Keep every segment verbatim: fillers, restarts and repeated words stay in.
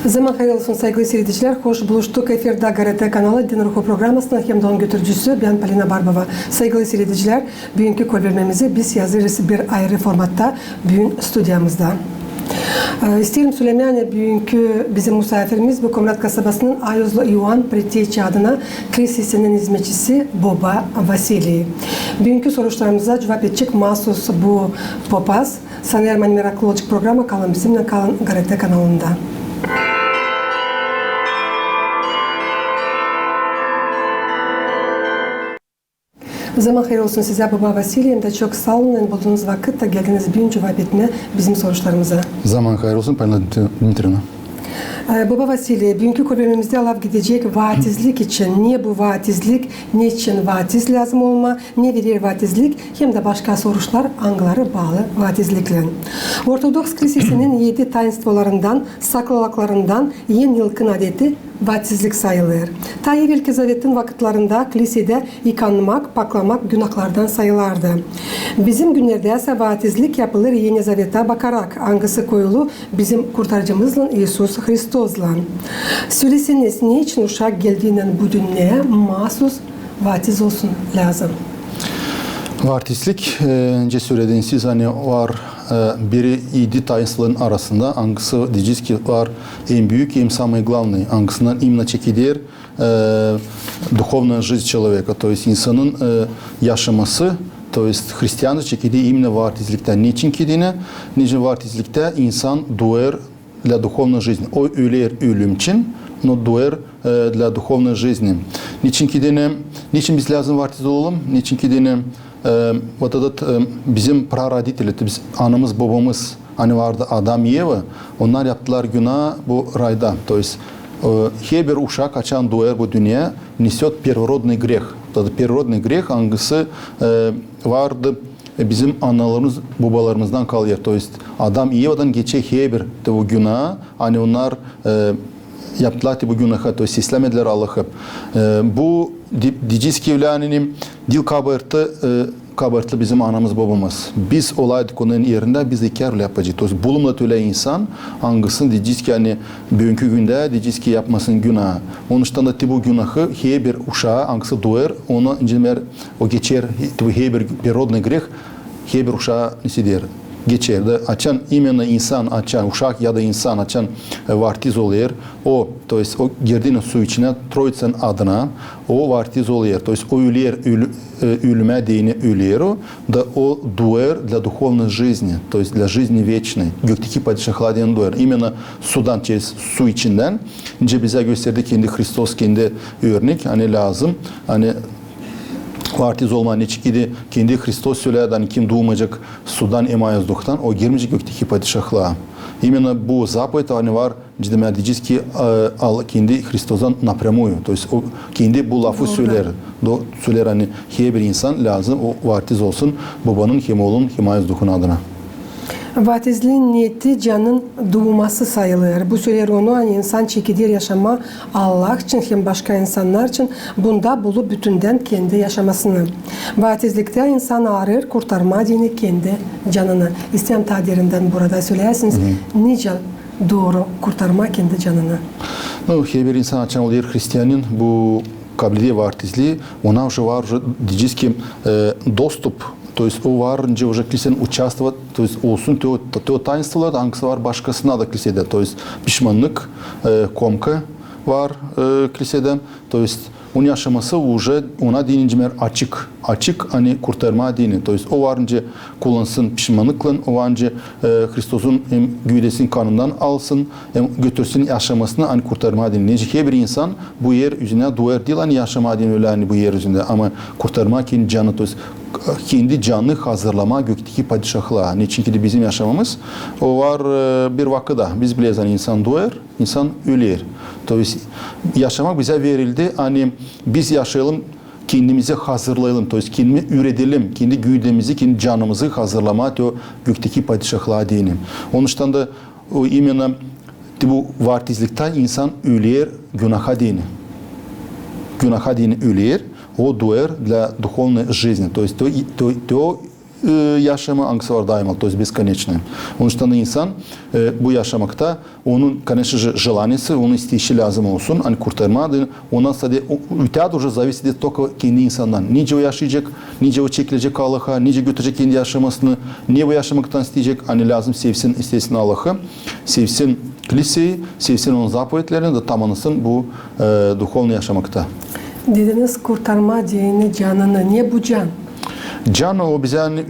Zaman hayır olsun, saygılı siiredicilär. Hoş buluştuk. Efirdä GRT kanalı Din Ruhu programasının hem dä onun götürücüsü bän, Polina Barbova. Saygılı siiredicilär, büünkü kolvermemizdä biz hazırız bir ayırı formatta büün studiyamızda. E, isteerim sölemää, ani büünkü bizim musaafirimiz bu Komrat kasabasının Ayuzlu İoan preotçi adına klisesinin izmetçisi boba Vasiliy. Büünkü soruşlarımıza cuvap edecek maasuz bu popaz. Sanêrım, ani meraklı olacek programa. Kalın bizimnän, kalın GRT kanalında. Zaman hayır olsun sizä, boba Vasiliy, hem dä çok saa olun, ani buldunuz vakıt da geldiniz büün cuvap etmää bizim soruşlarımıza. Zaman hayır olsun, Polina Dmitrievna. E, boba Vasiliy, büünkü kolvermemizdä laf gidecek vaatizlik için. Ne bu vaatizlik, neçin vaatiz lääzım olmaa, ne verer vaatizlik, hem dä başka soruşlar, angıları baalı vaatizliklän. Ortodoks klisesinin edi tainstvolarından, saklalaklarından en yılgın adeti vaatizlik sayılêr. Taa Evelki Zavetin vakıtlarında klisedä yıkanmak, paklamak günahlardan sayılardı. Bizim günnerdäsä vaatizlik yapılêr Eni Zaveta bakarak, angısı koyulu bizim Kurtarıcımızlan İisus Hristoslan. Söleseniz, neçin uşak geldiinän bu dünneyä maasuz vaatiz olsun lääzım? Vaatizlik, e, nicä sölediniz siz, ani var, e, biri edi tainstvoların arasında, angısı deyecez ki var en büük, en самый главный, angısından именно çekeder, e, духовная жизнь человека, то есть insanın, e, yaşaması, то есть hristianca çekeder именно vaatizliktän. Neçin ki deyni, neçin vaatizliktä insan duer для духовной жизни. O öler ölüm için, но duer, e, для духовной жизни. Neçin ki deyni, neçin biz lääzım vaatiz olalım? Neçin ki deyni, e, вот этот, e, bizim прародители, то есть biz anamız, bobamız, ani vardı Adam, Eva, onnar yaptılar günaa bu rayda. То есть, e, herbir uşak, açan duer bu dünneyä, несёт первородный грех. Tadı первородный грех, angısı, e, vardı, e, bizim analarımız, bobalarımızdan kalêr. То есть Adam, Evadan geçer herbir te bu günaa, ani onnar, e, yaptılar te bu günahı, то есть seslämedilär Allahı. E, bu de-, deyecez ki, ani diil kabaatlı, e, kabaatlı bizim anamız, bobamız. Biz olaydık onların erindä, biz dä iki kär yapacez. То есть bulunmadı ölä insan, angısını deyecez ki, ani büünkü gündä deyecez ki yapmasın günaa. Onuştan da te bu günahı herbir uşaa, angısı duer, ona, nicä deer, o geçer, te bu herbir первородный грех, herbir uşaa, neçin deer, geçer. Da açan именно insan, açan uşak ya da insan, açan, e, vaatiz olêr, o, то есть o girdiynän su içinä Troiţanın adına, o vaatiz olêr. То есть o öler, ölü-, e, ölümä deyni öler o, da o duer для духовной жизни, то есть для жизни вечной, gökteki padişahlıa deyni duer. İmенно sudan, через su içindän, nicä bizä gösterdi kendi Hristos, kendi örnek, ani lääzım, ani vaatiz olmaa, neçin ki deyni kendi Hristos söledi, ani kim duumayacek sudan, em Ayoz Duhtan, o girmeyecek gökteki padişahlıa. İmенно bu заповедь, ani var, cidden deyecez ki, e, al-, kendi Hristostan напрямую, то есть o kendi bu lafı söleer, do-, söleer, ani herbir insan lääzım o vaatiz olsun bobanın hem oolun hem Ayoz Duhun adına. Vaatizliin niyeti canın duuması sayılêr. Bu söleer onu, ani insan çekeder yaşamaa Allah için hem başka insannar için, bunda bulup bütündän kendi yaşamasını. Vaatizliktä insan aarêr kurtarmaa deyni kendi canını. İsteerim taa derindän burada söleyäsiniz, nicä dooru kurtarmaa kendi canını. Ну, herbir insan, açan olêr hristianin, bu kabledä vaatizlii, ona уже var, уже, deyecez ki, e, доступ, то есть o var nicä уже klisenin участвовать, то есть olsun te o, te o tainstvolar, angısı var başkasına da klisedä, то есть pişmannık, e, komka var, e, klisedä, то есть onun yaşaması уже ona deyni, nicä deer, açık, açık, ani kurtarmaa deyni, то есть o var nicä kullansın pişmannıklan, o var nicä, e, Hristosun em güüdesin kanından alsın, em götürsün yaşamasını, ani kurtarmaa deyni. Nicä herbir insan bu er üzündä duer diil, ani yaşamaa deyni ölä, ani bu er üzündä, ama kurtarmaa kendi canını, то есть kendi canını hazırlamaa gökteki padişahlıa. Neçin ki deyni bizim yaşamamız, o var, e, bir vakıda. Biz bileriz, ani insan duer, insan öler. То есть yaşamak bizä verildi, ani biz yaşayalım, kendimizi hazırlayalım, то есть kendimizi üüredelim, kendi güüdemizi, kendi canımızı hazırlamaa te o gökteki padişahlıa deyni. Onuştan da o именно te bu vaatizliktä insan öler günaha deyni. Günaha deyni öler, o duer для духовной жизни. То есть te o, te o, te o e, yaşamı, angısı var daima, то есть бесконечный. Onuştan da insan, e, bu yaşamakta, onun, конечно же, желаниеsi, onun isteyişi lääzım olsun, ani kurtarmaa da, ondan sade o, ötää dä уже зависит eter только kendi insandan. Nicä o yaşayacek, nicä o çekilecek Allaha, nicä götürecek kendi yaşamasını, ne bu yaşamaktan isteyecek, ani lääzım sevsin, istesin Allahı, sevsin kliseyi, sevsin onun zapovetlerini da tamannasın bu, e, duhovnıy yaşamakta. Dediniz, kurtarmaa deyni canını. Ne bu can? Can o bizä, ani,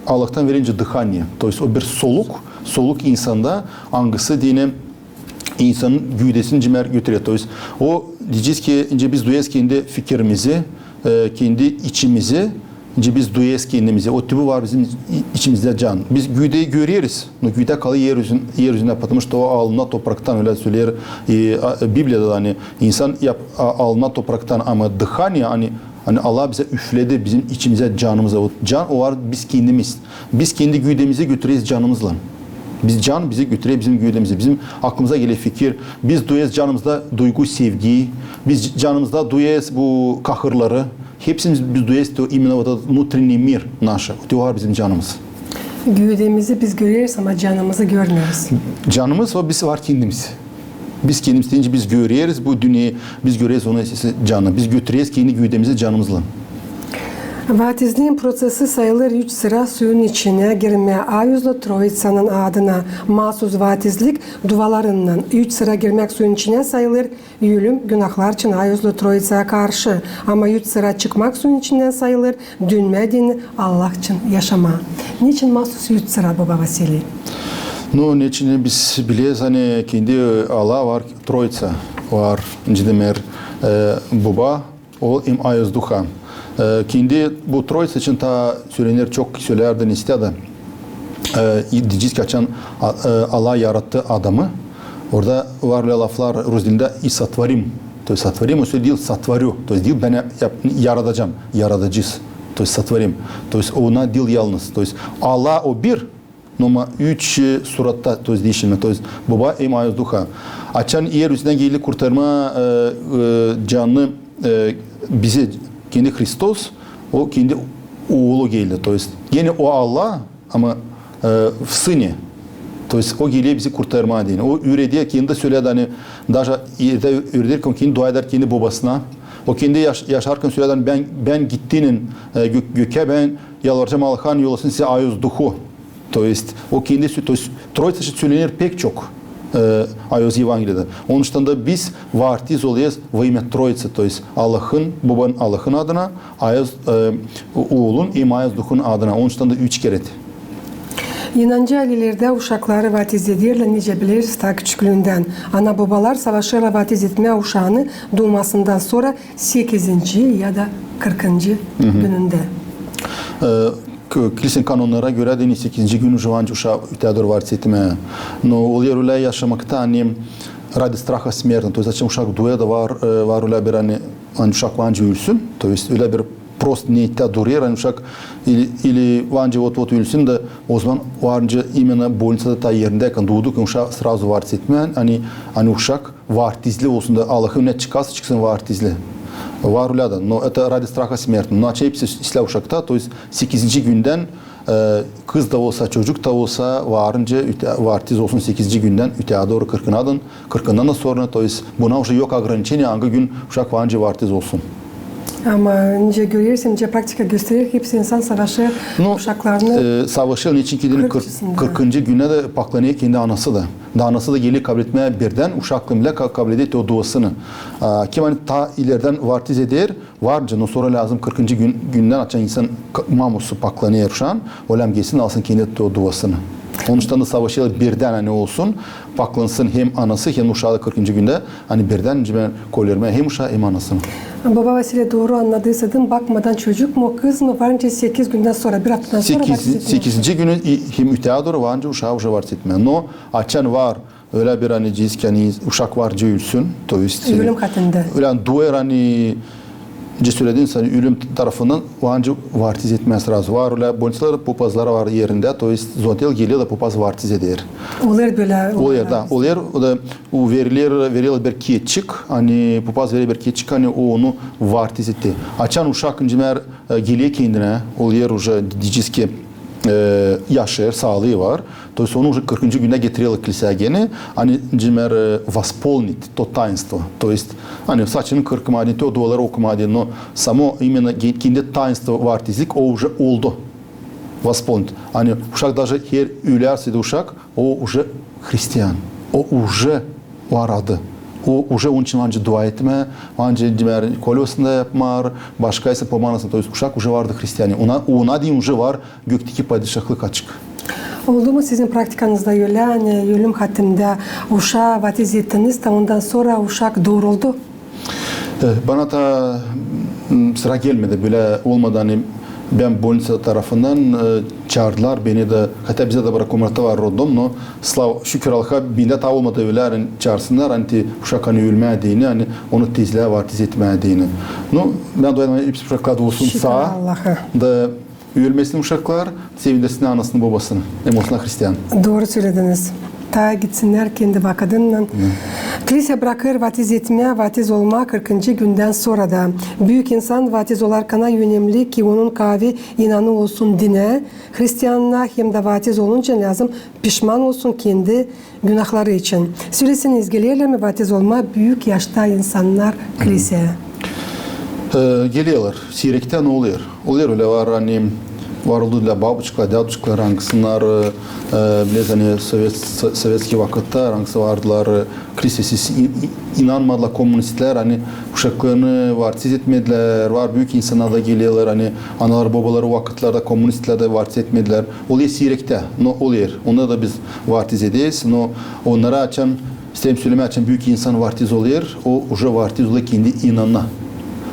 Allahtan verincä dıhaniye. То есть o bir soluk, soluk insanda, angısı deyni insanın güüdesini cimär götürer. То есть o, deyecez ki, nicä biz duyêrız kendi fikirimizi, e, kendi içimizi, nicä biz duyêrız kendimizi. O tipi var bizim i-, içimizdä can. Biz güüdeyi göreriz, но güüdä kalêr er üzün-, er üzündä, потому что o alınêr topraktan, ölä söleer, e, a, Bibliyada da, ani insan yap-, a, alınêr topraktan, ama dıhaniye, ani, ani Allah bizä üfledi bizim içimizä, canımıza. O can, o var biz kendimiz. Biz kendi güüdemizi götüreriz canımızlan. Biz can bizi götürer bizim güüdemizi. Bizim aklımıza geler fikir. Biz duyêrız canımızda duygu, sevgi. Biz canımızda duyêrız bu kahırları. Hepsimiz biz duyêrız то именно вот этот внутренний мир наш. O var bizim canımız. Güüdemizi biz göreriz, ama canımızı görmeeriz. Canımız o biz var kendimiz. Biz kendimiz deyni biz göreriz bu dünneyayı, biz göreriz onu, canı. Biz götüreriz kendi güüdemizi canımızlan. Vaatizliin prosesi sayılêr üç sıra suyun içinä girmää ayuzlu Troitsanın adına. Maasuz vaatizlik dualarınnan üç sıra girmäk suyun içinä sayılêr ölüm günahlar için ayuzlu Troitsaya karşı, ama üç sıra çıkmak suyun içindän sayılêr dönmää deyni Allah için yaşamaa. Neçin maasuz üç sıra, boba Vasiliy? Ну, neçin biz bileriz, ani kendi Allah var, Troitsa var, nicä deer, e, Boba, Ool hem Ayuz Duha. E, kendi bu Troitsa için taa sölener, çok söleer dä, ne isteer dä. E, deyecez ki, açan, a, e, Allah yarattı adamı. Orada var ölä laflar rus dilindä и сотворим. То есть сотворим, o söz diil сотворю. То есть diil bän yap-, yaradacam, yaradıcız. То есть сотворим. То есть ona diil yalnız. То есть Allah o bir, no ama üç, e, suratta, то есть diişilmä, то есть Boba hem Ayuz Duha. Açan er üzünä geldi kurtarmaa, e, e, canını, e, bizä, kendi Hristos, o kendi Oolu geldi. То есть genä o Allah, ama, e, в Сыне. То есть o geler bizi kurtarmaa deyni. O üüreder, kendi dä söleder, ani даже erä üüreder, o kendi dua eder kendi Bobasına. O kendi yaş-, yaşarkan söleder, ani bän, bän gittiynän, e, gök-, gökä, bän yalvaracam Allaha, ani yollasın sizä Ayuz Duhu. То есть o kendi sö-, то есть Troitsa için sölener pek çok, e, Ayuz Evangeliyada. Onuştan da biz vaartiz olêrız во имя Троицы, то есть Allahın, Bobanın, Allahın adına, Ayuz, e, Oolun hem Ayuz Duhun adına. Onuştan da üç kerä. İnancı aylelerdä uşakları vaartiz ederlär, nicä bileriz, taa küçüklüündän. Ana-bobalar savaşêrlar vaartiz etmää uşaanı duumasından sora sekizinci ya da kırkıncı günündä. E, k-, kilisenin kanonnara görä deyni sekizinci gün уже var nicä uşaa ötää dooru vaartiz etmää. No, olêr ölä yaşamakta, ani ради страха смерти. То есть açan uşak duyêr da var, e, var ölä bir, ani, ani uşak var nicä ölsün. То есть ölä bir prost niyettä durêr, ani uşak ili, ili var nicä вот, вот ölsün da, ozaman var nicä именно больницада taa erindä, ani duuduktan uşaa сразу vaartiz etmää, ani, ani uşak vaartizli olsun da, Allahın önünä çıkarsa çıksın vaartizli. Var ölä dä, но это ради страха смерти. Но açan hepsi islää uşakta, то есть sekizinci gündän, e, kız da olsa, çocuk da olsa, var nicä ötää, vaartiz olsun sekizinci gündän ötää dooru kırkınadan, kırkından da sora, то есть buna уже yok ограничения, angı gün uşak var nicä vaartiz olsun. Ama nicä görersin, nicä praktika gösterer, hepsi insan savaşêr uşaklarını. E, savaşêr, neçin ki deyni kırk, kırkıncı gündä dä paklanêr kendi anası da. Da anası da geler kabletmää birdän, uşak bile ka-, kableder o duasını. A, kim ani taa ilerdän vaartiz eder, var nicä, no sora lääzım kırkıncı gün, gündän açan insan ka-, mamusu paklanêr uşaan, o lääzım gelsin, alsın kendi o duasını. Onuştan da savaşêrlar birdän, ani olsun, paklansın hem anası, hem uşaa da kırkıncı gündä, ani birdän nicä bän koyêrım hem uşaa, hem anasını. Boba Vasiliy, dooru annadıysadım, bakmadan çocuk mu, kız mı, var nicä sekiz gündän sora, bir aftadan sora vaartiz etmää. Sekizinci günü i-, hem ötää dooru var nicä uşaa уже vaartiz etmää. No açan var ölä bir, ani deyecez ki, ani uşak var nicä ölsün, то есть, e, ölüm hatında. Ölä duyêr, ani nicä söledin sän, ölüm tarafından var nicä vaartiz etmää сразу. Var ölä больницаlar, popazlar var erindä, то есть звонит, geler da popaz vaartiz eder. Olêr bölä. Olêr da, olêr, o da, o veriler, veriler bir kiyetçik, ani popaz verer bir kiyetçik, ani o onu vaartiz etti. Açan uşak, nicä deer, e, geler kendinä, olêr уже, deyecez ki, e, yaşêêr, saalıı var. То есть onu уже kırkıncı gündä getirerlär kliseyä gene, ani, deyelim, e, восполнить то таинство. То есть, ani saçını kırkmadıın, te duaları okumadıın, но само именно ge-, kendi таинство, vaftizlik, o уже oldu. Восполнить. Ani uşak даже her ölärse dä uşak, o уже hristian. O уже var adı. O уже onun için var nicä dua etmää, var nicä, deyelim, kolösunda yapmaa, başka isä pomanasında. То есть uşak уже vardı hristian. Ona, ona deyni уже var gökteki padişahlık açık. Oldu mu sizin praktikanızda ölä, ani ölüm hattında uşaa vaftiz ettiniz, da ondan sora uşak duuruldu? E, bana taa, m, sıra gelmedi, bölä olmadı, ani bän bolnitsa tarafından, e, çaardılar beni dä, хотя bizdä dä Brakomratta var роддом, но слава, şükür Allaha, bendä taa olmadı ölä, ani çaarsınnar, ani te uşak, ani ölmää deyni, ani onu tezlää vaftiz etmää deyni. Ну, bän dua ederim, ani hepsi uşaklar da olsun saa. Şükür Allaha. Da ölmesin uşaklar, sevindirsinnär anasını, bobasını, hem olsunnar hristian. Dooru sölediniz. Taa gitsinnär kendi vakıdınnan. Klisä brakêr vaftiz etmää, vaftiz olmaa kırkıncı gündän sora da. Büük insan vaftiz olarkan önemli, ki onun kaavi inanı olsun dinä, hristianlıa, hem dä vaftiz olunca lääzım pişman olsun kendi günahları için. Söleseniz, gelerlär mi vaftiz olmaa büük yaşta insannar kliseyä? E, gelerlär. Siirektä, no olêr. Olêr ölä, var, ani var oldu da babuçkalar, däduçkalar, angısınnar, e, e, bileriz, ani sovet-, so-, sovetskiy vakıtta, angısı vardılar, e, kliseyä, i-, i-, inanmadılar komunistlär, ani uşaklarını vaftiz etmedilär, var, büük insannar da gelerlär, ani analar, bobalar o vakıtlarda, komunistlär dä vaftiz etmedilär. Olêr siirektä, no olêr. Onda da biz vaftiz ederiz, no onnara açan, isteerim sölemää, açan büük insan vaftiz olêr, o уже vaftiz olêr kendi inanına.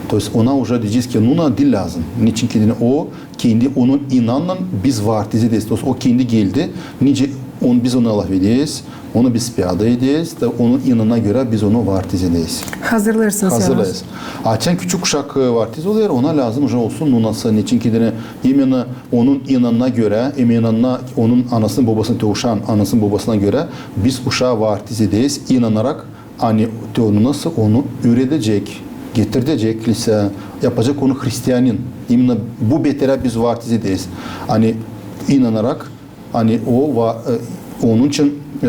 То есть ona уже deyecez ki, ну, ona diil lääzım. Neçin ki deyni o kendi onun inanınnan biz vaftiz ederiz. То есть o kendi geldi, nicä on-, biz ona lafederiz, onu biz ispiyada ederiz, da onun inanına görä biz onu vaftiz ederiz. Hazırlêêrsınız. Hazırlêêrız. Açan küçük uşak, e, vaftiz olêr, ona lääzım уже olsun nunası. Neçin ki deyni именно onun inanına görä, hem inanına, onun anasını, bobasını, te uşaan anasını, bobasına görä biz uşaa vaftiz ederiz, inanarak, ani te onu nasıl onu üüredecek, getirecek kliseyä, yapacek onu hristianın. İmенно bu beterä biz vaftiz ederiz. Ani inanarak, ani o va-, e, onun için, e,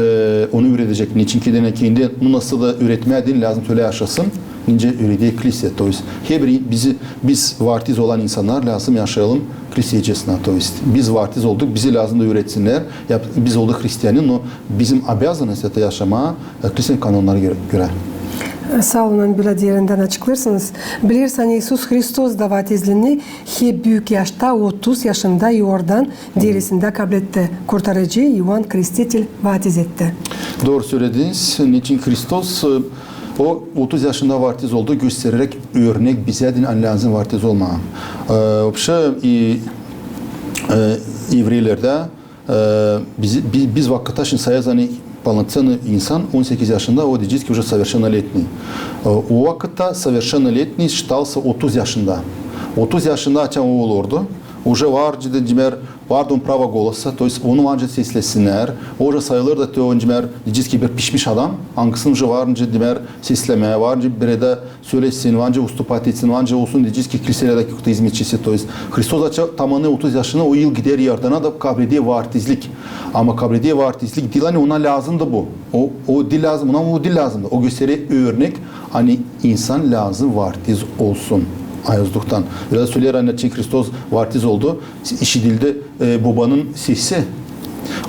onu üüredecek. Neçin ki deyni kendi, ну, nasıl da üüretmää deyni lääzım, ölä yaşasın, nicä üüredecek kliseyä. То есть herbir bizi, biz vaftiz olan insannar lääzım yaşayalım kliseycesina. То есть biz vaftiz olduk, bizi lääzım da üüretsinnär, yap-, biz olduk hristianın, но bizim обязанность это yaşamaa, e, kliseyän kanonnarına görä, görä. Saa olun, ani bölä derindän açıklêêrsınız. Bilersiniz, ani İisus Hristos da vaftizlendi hep büük yaşta, otuz yaşında İordan deresindä kabletti. Kurtarıcı İoan Kristitel vaftiz etti. Dooru sölediniz. Neçin Hristos, e, o otuz yaşında vaftiz oldu, göstereräk örnek bizä deyni, ani lääzım vaftiz olmaa. E, вообще, e, e, evreylerdä, e, biz, biz, biz vakıtta şindi sayêrız, ani полноценный insan on sekiz yaşında, o deyecez ki, уже совершеннолетний. E, o vakıtta совершеннолетний считался otuz yaşında. Otuz yaşında açan o olurdu, уже var nicä deyni, vardı onun право голоса, то есть onu var nicä seslesinnär, o уже sayılırdı, te o, deyecez ki, bir pişmiş adam, angısını уже var nicä deyni seslemää, var nicä bir erdä sölesin, var nicä выступать etsin, var nicä olsun, deyecez ki, kliseyädä какой-то hizmetçisi. То есть Hristos açan tamanı otuz yaşına, o yıl gider Iordana da kableder vaftizlik. Ama kableder vaftizlik diil, ani ona lääzımdı bu. O, o diil lääzım, ona o diil lääzımdı. O gösterer örnek, ani insan lääzım vaftiz olsun. Ayozduktan. Ölä dä söleer, ani neçin Hristos vaftiz oldu, işidildi, e, bobanın sesi.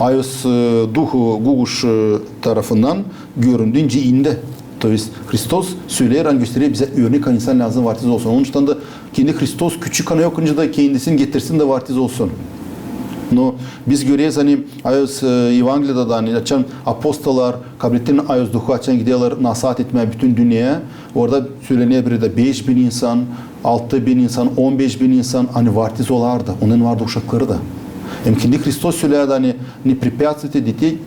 Ayoz, e, duh, e, guguş, e, tarafından göründü, nicä indi. То есть Hristos söleer, ani gösterer bizä örnek, ani insan lääzım vaftiz olsun. Onun için dä kendi Hristos küçük, ani yok nicä dä kendisini getirsin dä vaftiz olsun. Но biz göreriz, ani ayoz, e, Evangeliyada da, ani açan apostollar kabletti Ayoz Duhu, açan giderlär nasaat etmää bütün dünneyä, orada sölener, bir erdä beş bin insan, altı bin insan, on beş bin insan, ani vaftiz olardı, onnarın vardı uşakları da. Hem kendi Hristos sölärdi, ani не препятствуйте детей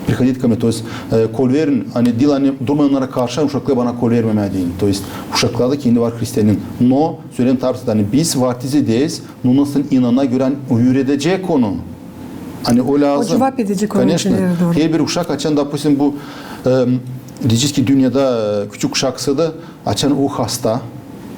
приходить ко мне, то есть, e, kol verin, ani diil, ani durmayın onnara karşı, ani uşaklar bana kol vermemää deyni. То есть uşaklarda kendi var hristianın. Но sölemää tarvısıdır, ani biz vaftiz ederiz, но nasıl inanana görä, ani üüredecek onu. Ani o lääzım. O cuvap edecek onun için, evet, dooru. Конечно. Herbir uşak açan, допустим, bu, e, deyecez ki, dünnedä, e, küçük uşak sade, açan o hasta,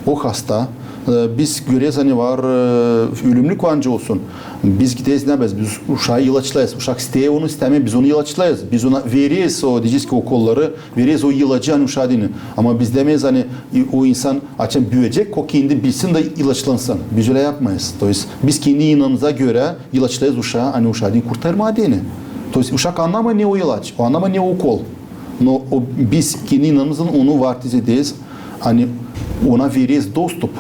o hasta, E, biz göreriz, ani var, e, ölümlük var nicä olsun. Biz gideriz, ne yapêrız? Biz uşaa ilaçlayız. Uşak isteer onu, istämeer, biz onu ilaçlayız. Biz ona vereriz o, deyecez ki, o kolları, vereriz o ilacı, ani uşaa deyni. Ama biz demeeriz, ani, e, o insan açan büüyecek, o kendi bilsin da ilaçlansın. Biz ölä yapmayız. То есть biz kendi inanımıza görä ilaçlayız uşaa, ani uşaa deyni kurtarmaa deyni. То есть uşak annamêêr, ne o ilaç, o annamêêr, ne o ukol. Но o, biz kendi inanımızdan onu vartiz ederiz, ani ona vereriz dostup.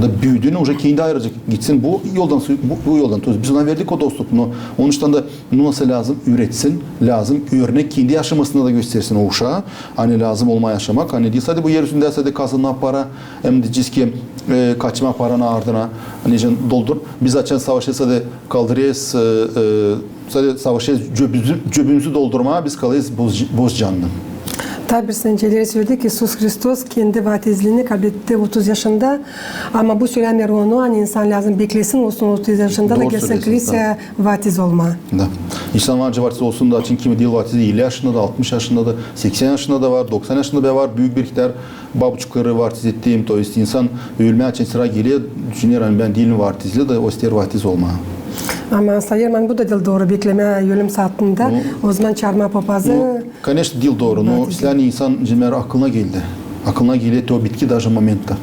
Da büüdüünä uje kendi ayıracek, gitsin bu yoldan, bu, bu yoldan. То есть biz ona verdik o dostup. Но onuştan da nunası lääzım üüretsin, lääzım örnek kendi yaşamasında da göstersin o uşaa. Ani lääzım olmaa yaşamak, ani diil sade bu er üzündä sade kazanmaa para, hem deyecez ki, e, kaçmaa paranın ardına, ani nicä doldur. Biz açan savaşêrız, sade kaldırêrız, e, e, sade savaşêrız cöbümüzü, cöbümüzü doldurmaa, biz kalêrız boş, boş canlı. Taa bir sän ileri sürdi ki, İisus Hristos kendi vaatizliini kabletti otuz yaşında, ama bu sölämeer onu, ani insan lääzım beklesin, olsun otuz yaşında da gelsin kiliseyä vaatiz olmaa. Da. İnsan var nicä vaatiz olsun da, açan kimi diil vaatiz elli yaşında da, altmış yaşında da, seksän yaşında da var, doksan yaşında da var, büük bir ihtär babuçkaları vaatiz ettiim. То есть insan ölmää için sıra geler, düşüner, ani bän diilim vaatizli da, o isteer vaatiz olmaa. Ama sayêrım, ani bu da diil dooru, beklemää ölüm saatında, o zaman çaarmaa papazı. Ну, конечно, diil dooru, но если ani insan, nicä akılına geldi. Akılına geler te o bitki даже моментта.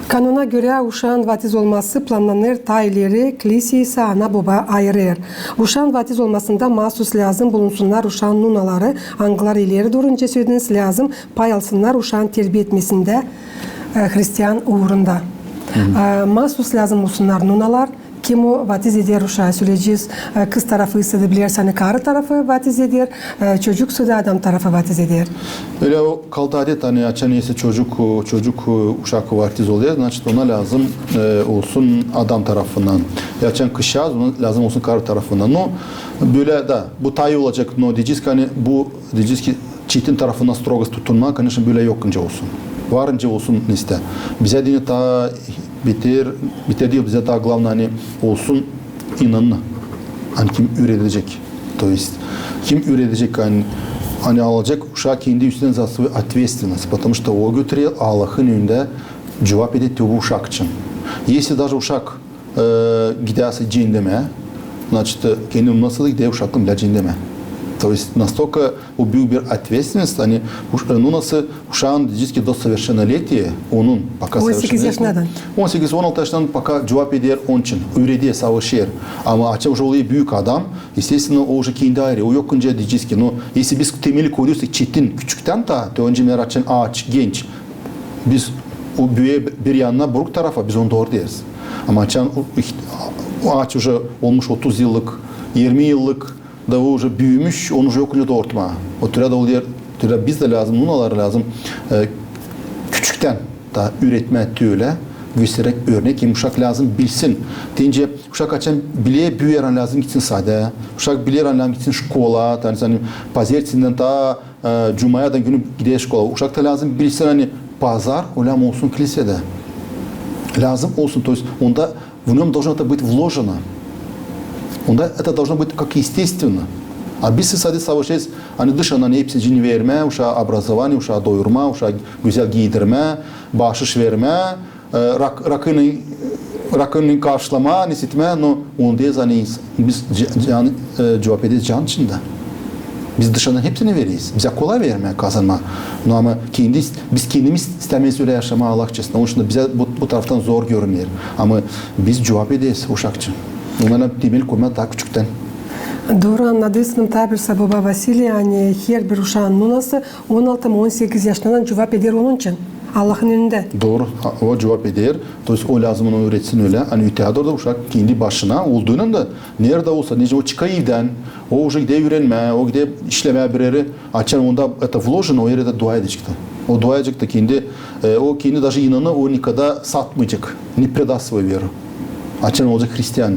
Kanuna görä, uşaan vaatiz olması plannanêr taa ileri, kilisey isä ana-boba ayırêr. Uşaan vaatiz olmasında maasuz lääzım bulunsunnar uşaan nunaları, angıları ileri dooru, nicä sölediniz, lääzım pay alsınnar uşaan terbiya etmesindä, e, hristian uurunda. E, maasuz lääzım olsunnar nunalar, kim o vaatiz eder uşaa, söleyecez, e, kız tarafı ise da bilersän, ani karı tarafı vaatiz eder, e, çocuk ise da adam tarafı vaatiz eder. Ölä o kaldı adet, ani açan neysä çocuk, o, çocuk, o, uşak vaatiz olêr, значит, ona lääzım, e, olsun adam tarafından. Ya açan kızçaaz, ona lääzım olsun karı tarafından. Но bölä da, bu taa olacek, но deyecez ki, ani bu, deyecez ki, çetin tarafından strogost tutunmaa, конечно, bölä yok nicä olsun. Var nicä olsun, neysä. Bizä deyni taa beter, beter diil, bizä taa glavnıy, ani olsun inanı. Ani kim üüredecek. То есть kim üüredecek, ani, ani alacek uşaa kendi üstünä за свою ответственность, потому что o götürer Allahın önündä cuvap eder te bu uşak için. Если даже uşak e, gidärsä ceendemä, значит, e, kendi nunası da gider uşaklan bilä ceendemä. То есть настолько o büük bir ответственность, ani uş-, e, nunası uşaan, deyecez ki, до совершеннолетия, onun пока on sekiz yaşınnadan. On sekiz, on altı yaşınnadan пока cuvap eder onun için, üüreder, savaşêr. Ama açan uje olêr büük adam, естественно, o uje kendi ayırêr. O yok nicä deyecez ki, но если biz temeli koyêrsak çetin küçüktän taa, te öncä merak açan aaç, genç, biz o büüyer bir yanına, buruk tarafa, biz onu doorudêrız. Ama açan o, o aaç uje olmuş otuz yıllık, irmi yıllık, da o uje büümüş, onu uje yok nicä doorutmaa. O türä da olêr, türä biz dä lääzım, nunalar lääzım, e, küçüktän taa üüretmää te ölä, gösteräk örnek, hem uşak lääzım bilsin. Deyni uşak açan biler, büüyer, ani lääzım gitsin sadä, uşak biler, ani lääzım gitsin şkola, taa, ani pazertesindän taa e, cumadan günü gider şkola. Uşak da lääzım bilsin, ani pazar, o lääzım olsun kilisedä. Lääzım olsun, то есть onda в нём должно это быть вложено. Onda это должно быть как естественно. A biz sade savaşêrız, ani dışandan hepsicini vermää, uşaa образование, uşaa doyurmaa, uşaa gözäl giidirmää, baaşış vermää, e, rak-, rakıını, rakıını karşılamaa, nesetmää, но onu deyil, ani biz ca-, can, e, cuvap ederiz can içindä. Biz dışardan hepsini vereriz. Bizä kolay vermää, kazanmaa. No ama kendi, biz kendimiz istämeeriz ölä yaşamaa, Allah için. Onun için bizä bu, bu taraftan zor görüner. Ama biz cuvap ederiz uşak için. Ona temel koymaa taa küçüktän. Dooru annadıysan, taa bir sä, baba Vasiliy, ani herbir uşaan nunası on altı, on sekiz yaşınnadan cuvap eder onun için Allahın önündä. Dooru, ha, o cuvap eder. То есть o lääzım onu üüretsin ölä, ani öteyä dooru da uşak kendi başına olduundan da, neredä olsa, nicä o çıkêr evdän, o uje gider üürenmää, o gider işlemää bir erä, açan onda это вложено, o erä dä dua edecek tä. O dua edecek tä kendi, e, o kendi даже inanı o никогда satmayacek, не предаст свою веру. Açan olacek hristian.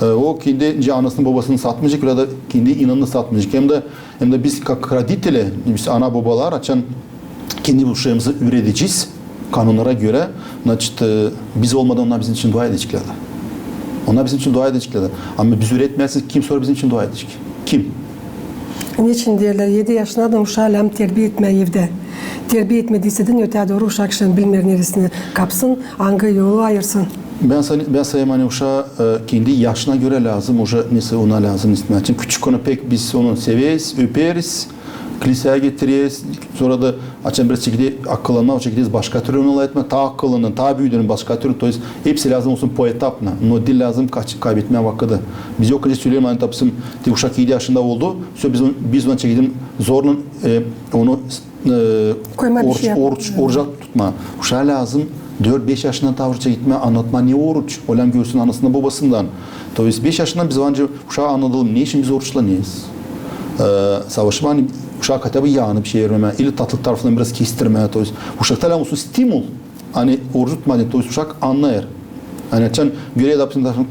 E, o kendi nicä anasını, bobasını satmayacek, ölä dä kendi inanını satmayacek. Hem dä, hem dä biz как родители, biz ana-bobalar, açan kendi uşaamızı üüredecez kanunnara görä, значит, e, biz olmadan onnar bizim için dua edeceklär tä. Onnar bizim için dua edeceklär tä. Ama biz üüretmärsäk, kim sora bizim için dua edecek? Kim? Neçin deerlär, edi yaşınnadan uşaa lääzım terbiya etmää evdä? Terbiya etmediyse dä, ötää dooru uşak şindi bilmeer neresini kapsın, angı yolu ayırsın. Bän say-, bän sayêrım, ani uşaa, e, kendi yaşına görä lääzım, uje neysä ona lääzım istää. Çünkü küçük onu pek biz onu severiz, öperiz, kliseyä getireriz. Sora da açan biraz çekeder akıllanmaa, o çekeder başka türlü onu lafetmää, taa akıllının, taa büüdüünün başka türlü. То есть hepsi lääzım olsun поэтапно, но diil lääzım kaybetmää vakıdı. Biz yok önce söleyelim, ani, допустим, te uşak edi yaşında oldu, всё, biz, biz ona çekelim zorlan, e, onu e, oruç, oruç, oruca tutmaa. Uşaa lääzım dört-beş yaşından taa oruça gitmää, annatmaa, ne oruç. Olem görsün anasından, bobasından. То есть beş yaşından biz var nicä uşaa annadalım, ne için biz oruçlanêrız. E, savaşmaa, ani uşaa хотя бы yaanı bişermemää, ili tatlı tarafından biraz kestirmää. То есть uşakta lääzım olsun stimul. Ani oruç tutmaa deyni, то есть uşak annêêr. Ani açan görer, допустим,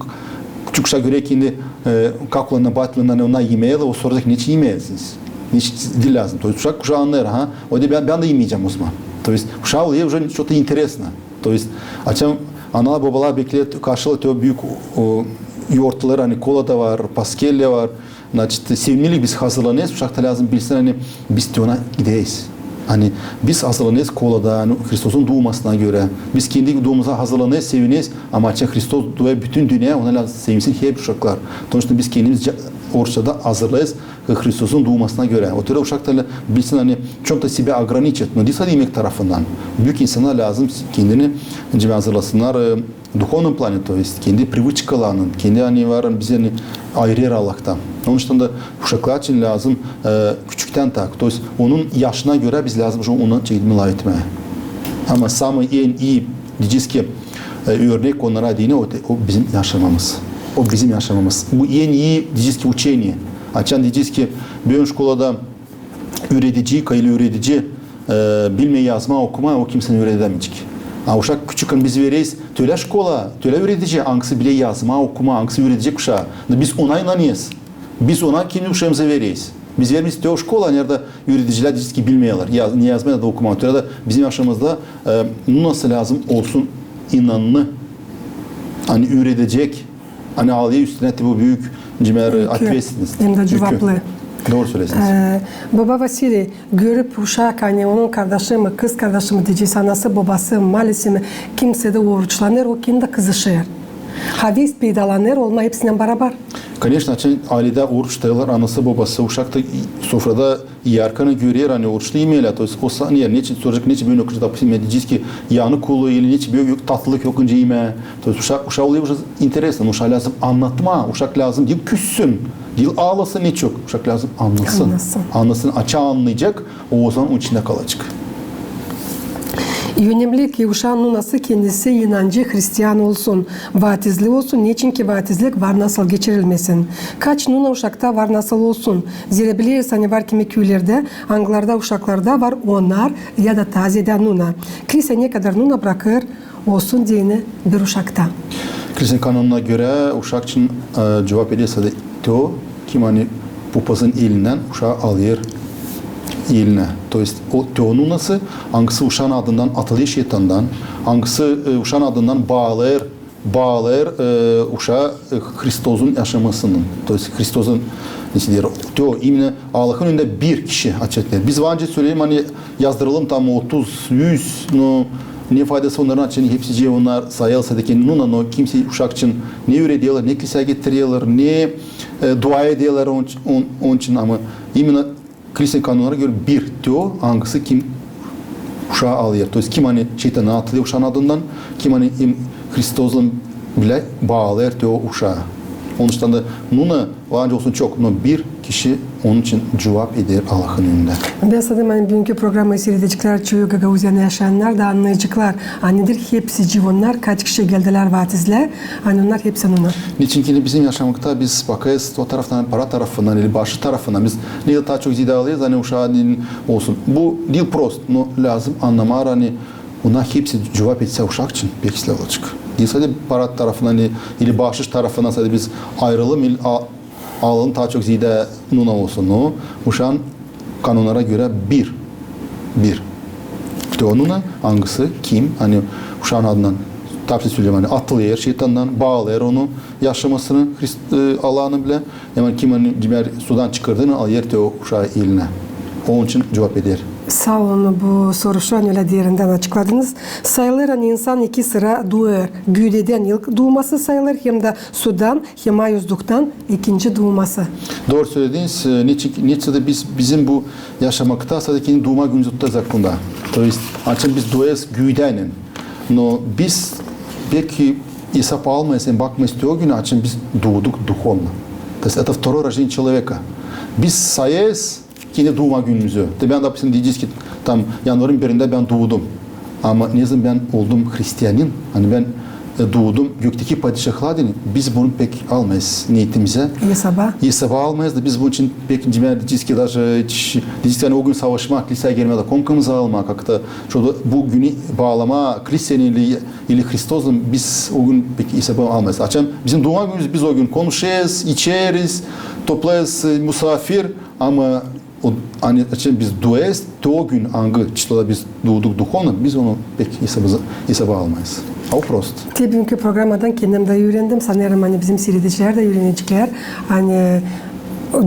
küçük uşak görer kendi, e, kakularını, batılarını, ani onnar imeerlär, o soracek, neçin imeersiniz? Neçin diil lääzım? То есть uşak, uşak annêêr, ha? O deer, bän dä imeyecäm o zaman. То есть uşaa olêr uje что-то интересно. То есть açan analar, bobalar bekleer, karşılar te büük, o, yortuları, ani kola da var, paskelya var. Значит, sevinmelik biz hazırlanêrız, uşak ta lääzım bilsin, ani biz te ona gideriz. Ani biz hazırlanêrız kolada, ani Hristosun duumasına görä. Biz kendi duumumuza hazırlanêrız, sevineriz, ama açan Hristos duuyêr bütün dünnä, ona lääzım sevinsin hep uşaklar. Потому что biz kendimiz ca-, oruçta da hazırlêrız, e, Hristosun duumasına görä. O türlü uşak ta bilsin, ani в чём-то себя ограничит. Но diil sade imeek tarafından. Büük insannar lääzım kendini, nicä, hazırlasınnar, e, духовном плане, то есть kendi привычкаларını, kendi, ani var, ani bizi, ani ayırêr Allahtan. Onuştan da uşaklar için lääzım, e, küçüktän tak. То есть onun yaşına görä biz lääzım uje onu çeketmää, lafetmää. Ama самый en ii, deyecez ki, e, örnek onnara deyni, o, o bizim yaşamamız. O bizim yaşamamız. Bu en ii, deyecez ki, учение. Açan deyecez ki, büün şkolada üürediciyi, ka ili üürediciyi, e, bilmeer yazmaa, okumaa, o kimseyi üüredämeyecek. A uşak küçükkän biz vereriz tölä şkola, tölä üürediciyi, angısı biler yazmaa, okumaa, angısı üüredecek uşaa. Da biz ona inanêrız. Biz ona kendi uşaamızı vereriz. Biz vermeeriz te o şkola, neredä üüredicilär deyecez ki bilmeerlär, yaz-, ne yazmaa, ne dä okumaa. Tölä dä bizim yaşamamızda, e, nunası lääzım olsun inanlı, ani üüredecek, ani alêr üstünä te bu büük, nicä, ответственность. Hem dä cuvaplı. Dooru söleersiniz. E, baba Vasiliy, görüp uşak, ani onun kardaşı mı, kız kardaşı mı deyecez, anası, bobası, maalesef kimsey dä oruçlanêr, o kendi dä kızışêr. Havez peydalanêr olmaa hepsindän barabar. Конечно, açan ayleda oruç tutêrlar anası, bobası, uşak ta sofrada iyärkän görür, ani oruçlu imeerlär, то есть o sanêr, neçin, soracek, neçin büün okuyacek, допустим, deyecez ki, yaanı kulu, ili neçin büün yok, tatlılık yok nicä imää. То есть uşak, uşak olêr uje интересно, uşaa lääzım annatmaa, uşak lääzım diil küssün, diil aalasın, ne çok, uşak lääzım annasın. Annasın. Annasın, açan annayacek, o zaman onun içindä kalacek. Önemli ki uşaan nunası kendisi inancı hristian olsun, vaatizli olsun, neçinki vaatizlik var nasıl geçirilmesin. Kaç nuna uşakta var nasıl olsun. Zerä bileriz, ani var kimi küülerdä, angılarda uşaklarda var onnar ya da taa zeedä nuna. Klisä ne kadar nuna brakêr olsun deyni bir uşakta. Klisän kanonuna görä uşak için, e, cuvap eder sade te o, kim ani popazın elindän uşaa alêr elinä. То есть o te o nunası, angısı uşaan adından atılêr şeytandan, angısı, e, uşaan adından baalêêr, baalêêr, e, uşaa, e, Hristosun yaşamasının. То есть Hristosun, neçin deer, te o, именно Allahın önündä bir kişi açan. Biz var nicä söleelim, ani yazdıralım tam otuz, üz, no ne faydası onnarın, açan hepsicii onnar sayılsa da kendi nuna, no kimsey uşak için ne üürederlär, ne kliseyä getirerlär, ne, e, dua ederlär on-, on-, onun için, ama именно Klisän kanonuna görä bir te o, angısı kim uşaa alêr. То есть kim ani şeytandan atılêr uşaan adından, kim ani Hristosun bilä baalêêr te o uşaa. Onuştan da nuna var nicä olsun çok, no bir kişi onun için cuvap eder Allahın önündä. Bän sanêrım, ani büünkü programayı siiredeceklär çoyu Gagauziyanı yaşayannar da annayaceklar, ani diil hepsicii onnar, kaç kişi geldilär vaatizlää, ani onnar hepsi nuna. Neçinki bizim yaşamakta biz bakêrız o taraftan, para tarafından ili baaşış tarafından. Biz ne taa çok zeedä alêrız, ani uşaa diil olsun. Bu diil prost, no lääzım annamaa, ani onnar hepsi cuvap etse uşak için, pek islää olacek. Diil sade para tarafından ili, ili baaşış tarafından sade biz ayıralım, ili a-, alalım taa çok zeedä nuna olsun. No uşaan kanonuna görä bir, bir te o nuna, angısı kim, ani uşaan adından, tabii söleelim, ani atılêr şeytandan, baalêêr onu yaşamasını Hrist-, e, Allahın bilä. Hemen kim ani, demäk, sudan çıkardın, alêr te o uşaa elinä. Onun için cuvap eder. Saa olun, bu soruşu ani ölä derindän açıkladınız. Sayılêr, ani insan iki sıra duêr. Güydedän ilk duuması sayılêr, hem dä sudan, hem ayuzluktan ikinci duuması. Dooru sölediniz. E, neçin, neçin dä biz, bizim bu yaşamakta sade kendi duuma günümüzü tutêrız aklında. То есть, açan biz duêrız güydännän. Но biz beki esaba almêêrız, hem bakmêêrız te o günä, açan biz duuduk духовно. То есть это второе рождение человека. Biz sayêrız kendi duuma günümüzü. Te bän, допустим, deyecez ki, tam yanvarın birindä bän duudum. Ama nezaman bän oldum hristianin, ani bän, e, duudum gökteki padişahlıa deyni, biz bunu pek almêêrız neetimizä. Esaba. Esaba almêêrız da biz bunun için pek, deyecez ki, даже, deyecez ki, ani o gün savaşmaa, kliseya gelmää dä komkamızı almaa, как-то, чтобы bu günü baalamaa klisenin ili, ili Hristoslan, biz o gün pek esaba almêêrız. Açan bizim duuma günümüz, biz o gün konuşêrız, içeriz, toplêêrız, e, musaafir, ama o, ani, açan biz duêrız te o gün, angı çistoda biz duuduk духовно, biz onu pek esaba, esaba almêêrız. O prost. Te büünkü programadan kendim dä üürendim. Sanêrım, ani bizim siiredicilär dä üüreneceklär. Ani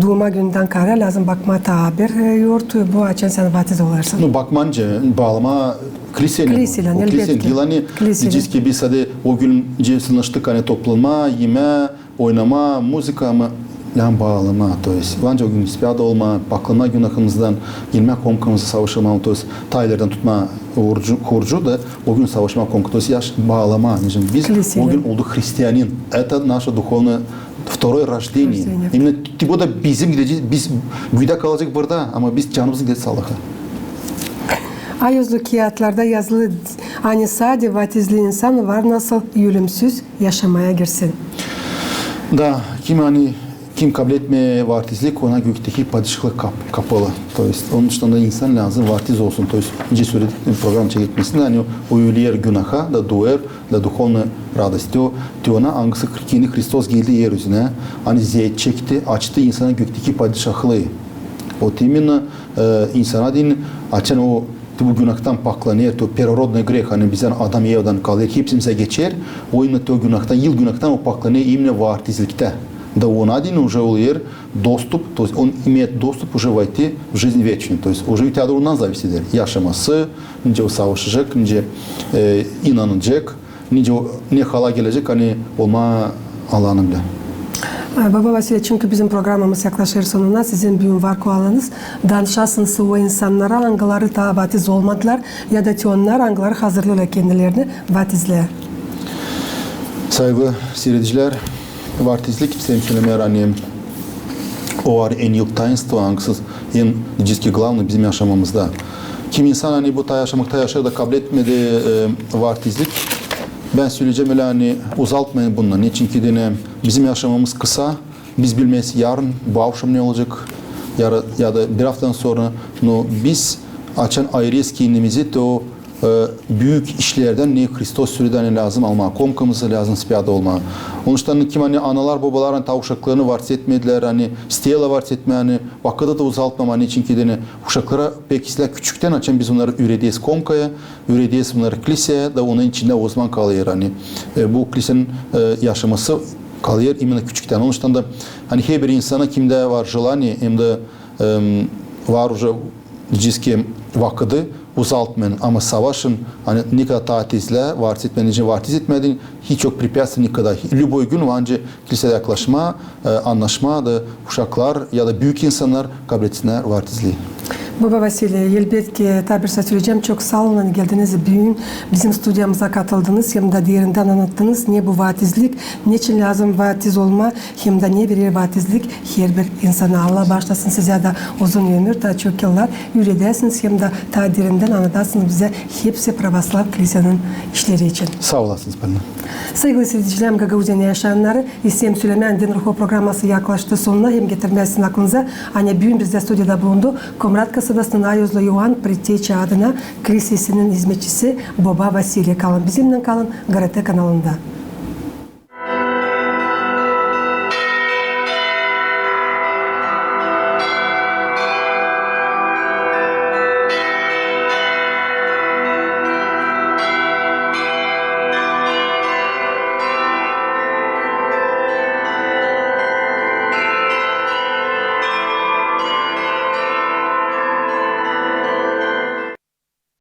duuma günündän kaarä lääzım bakmaa taa bir, e, yortu, bu açan sän vatiz olêrsın. Ну, bakmaa nicä, baalamaa klisenin. Kliseylän, elbetki. Deyni, deyecez ki, biz sade o gün nicä sınıştık, ani toplanmaa, imää, oynamaa, muzıka, ama lääzım baalamaa, то есть, lääzım o gün ispiyada olmaa, paklanmaa günahımızdan, gelmää komkamızı savaşmaa, то есть, taa ilerdän tutmaa orucu, orucu da o gün savaşmaa komka, то есть, yaş baalamaa, deyni, biz o gün olduk hristianin. Это наше духовное второе рождение. Именно te bu da bizim gidecez, biz güydä kalacez burada, ama biz canımız gidecez Allaha. Ayuzlu kiyatlarda yazılı, ani sade vatizli insan var nasıl ölümsüz yaşamaya girsin. Da, kim, ani, kim kabletmeer vatizlik, ona gökteki padişahlık kap-, kapalı. То есть, onun için dä insan lääzım vatiz olsun. То есть, nicä söledik program çeketmesindä, ani o üleer günaha da duêr da духовно радость. Te o, te ona, angısı kendi Hristos geldi er üzünä, ani zeet çekti, açtı insana gökteki padişahlıı. Вот именно, e, insana deyni, açan o te bu günahtan paklanêr, то первородный грех, ani bizdän Adam Evadan kalêr, hepsimizä geçer, o именно te o günahtan, ilk günahtan o paklanêr именно vatizliktä. Da ona deyni уже olêr доступ, то есть он имеет доступ уже войти в жизнь вечную, то есть уже öteyä dooru ondan зависит eder. Yaşaması, nicä o savaşacek, nicä, e, inanacek, nicä o, ne hala gelecek, ani olmaa Allahnıngdan. E, boba Vasiliy, çünkü bizim programamız yaklaşêr sonuna, sizin büün var kuvaalanız, danışasınız o insannara, angıları taa vatiz olmadılar, ya da te onnar, angıları hazırlêêrlar kendilerini vatizlää. Sayılı siiredicilär, vatizlik, isteerim sölemää, ani o var en ilk tainstvo, angısı en, deyecez ki, главный bizim yaşamamızda. Kimi insan, ani bu taa yaşamakta yaşêêr da kabletmeer, e, vatizlik, bän söleyecäm ölä, ani uzaltmayın bundan. Neçin ki deyni bizim yaşamamız kısa, biz bilmeeriz yarın, bu avşam ne olacek, ya, ya da bir aftadan sora, no biz açan ayırêrız kendimizi, te o, e, büük işlerdän, ne Hristos söledi, ani lääzım almaa komkamızı, lääzım ispiyada olmaa. Onuştan kim, ani analar, bobalar, ani taa uşaklarını vatiz etmedilär, ani isteerlär vatiz etmää, ani vakıdı da uzaltmamaa, neçin ki deyni uşaklara pek islää küçüktän, açan biz onnarı üürederiz komkaya, üürederiz onnarı kliseya, da onun içindä o zaman kalêr, ani, e, bu klisenin, e, yaşaması kalêr именно küçüktän. Onuştan da, ani herbir insana, kimdä var желание, hem dä, em, var уже, deyecez ki, vakıdı, uzaltmayın, ama savaşın, ani ne kadar taa tezlää vatiz etmää, nicä vatiz etmää deyni, hiç yok препятствий nikadar. Любой gün var nicä kliseya yaklaşmaa, e, annaşmaa da uşaklar ya da büük insannar kabletinnär vatizlii. Boba Vasiliy, elbetki, taa bir saa söleyecäm, çok saa olun, ani geldiniz büün bizim studiyamıza katıldınız hem dä derindän annattınız, ne bu vatizlik, neçin lääzım vatiz olmaa, hem dä ne verer vatizlik herbir insana. Allah baaşlasın sizä dä uzun ömür, taa çok yıllar üüredäsiniz hem dä taa derindän annadasınız bizä hepsi pravoslav klisenin işleri için. Saa olasınız, Polina. Saygılı siiredicilär, Gagauziyada yaşayannarı, isteerim sölemää, Din ruhu programası yaklaştı sonuna hem getirmää sizin aklınıza, ani büün bizdä studiyada bulundu Komrat kasabasının Ayozlu İoan Predteçi adına klisesinin izmetçisi boba Vasiliy. Kalın bizimnän, kalın GRT kanalında.